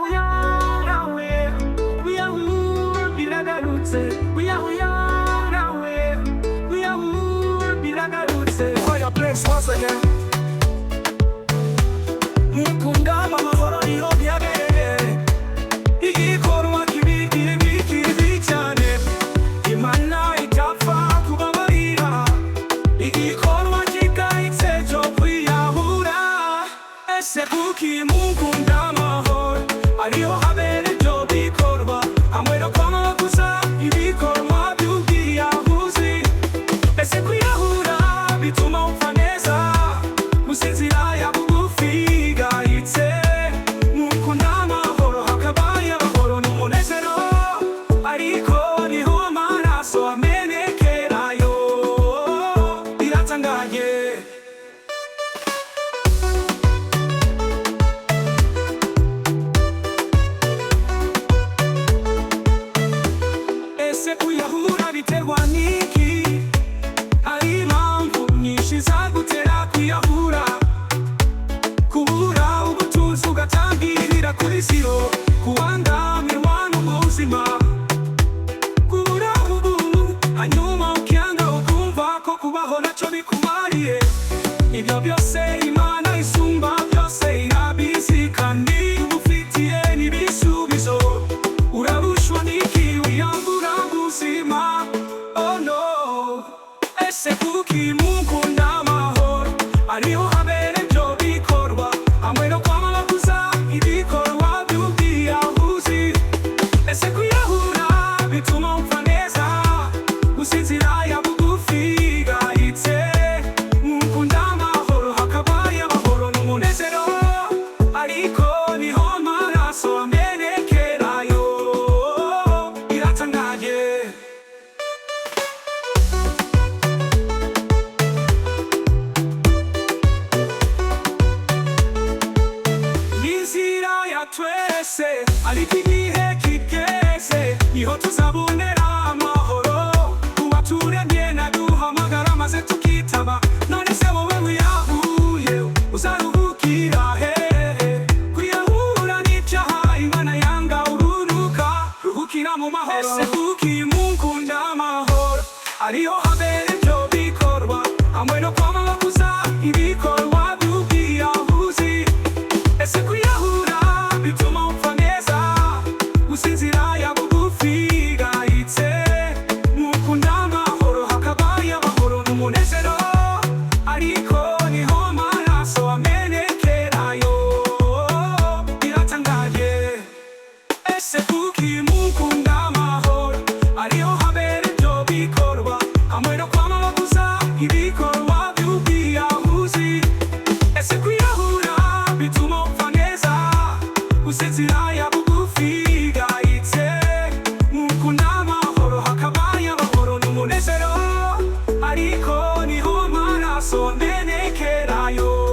Kwiyahura we, kwiyahura biragarutse. Kwiyahura we, kwiyahura biragarutse. Fire bless once again. Mukunda amahoro niho byabereye igikorwa kibi kibi kibi cyane. Imana itapfa kubabarira igikorwa kigayitse cyo kwiyahura. Ese kuki mukunda amahoro ariho habera ibyo bikorwa hamwe no kwamamaza ibikorwa by'ubwiyahuzi? Ese kwiyahura bituma upfa neza, gusa inzira ya bugufi igayitse? Mukunda amahoro hakabaye amahoro n'umunezero, ariko niho amaraso amenekerayo. Biratangaje. Ese kwiyahura biterwa n'iki? Hari impamvu nyinshi zagutera kwiyahura: kubura ubutunzi ugatangirira kuri zero, kubangamirwa n'ubuzima, kubura ubu hanyuma ukiyanga, ukumva ko kubaho nacyo bikumariye. Ibyo byose Imana isumba byose irabizi kandi ugufitiye n'ibisubizo. Urarushwa n'iki wiyambura ubuzima? Oh no. Ese kuki mukunda amahoro ariho habera ibyo bikorwa hamwe no kwamamaza ibikorwa by'ubwiyahuzi? Ese kwiyahura bituma upfa neza, gusa inzira ya bugufi igayitse? Mukunda amahoro hakabaye amahoro n'umunezero, ariko niho amaraso amenekerayo. Biratangaje. N'inzira ya twese, ariko igihe kigeze niho tuzabonera amahoro. Uwaturemye naduhamagara maze tukitaba. None se wowe wiyahuye uzaruhukira hehe? Kwiyahura n'icyaha Imana yanga urunuka. Ruhukira mu mahoro. Ese kuki mukunda amahoro ariho habera ibyo bikorwa hamwe no kwamamaza ibikorwa by'ubwiyahuzi? Ese kwiyahura bituma upfa neza, gusa inzira ya bugufi igayitse? Mukunda amahoro hakabaye amahoro n'umunezero, ariko niho amaraso amenekerayo. Biratangaje. Ese kuki mukunda amahoro ariho habera ibyo bikorwa hamwe no kwamamaza ibikorwa by'ubwiyahuzi? Ese kwiyahura bituma upfa neza, gusa inzira ya bugufi igayitse? Mukunda amahoro hakabaye amahoro n'umunezero, ariko niho amaraso amenekerayo.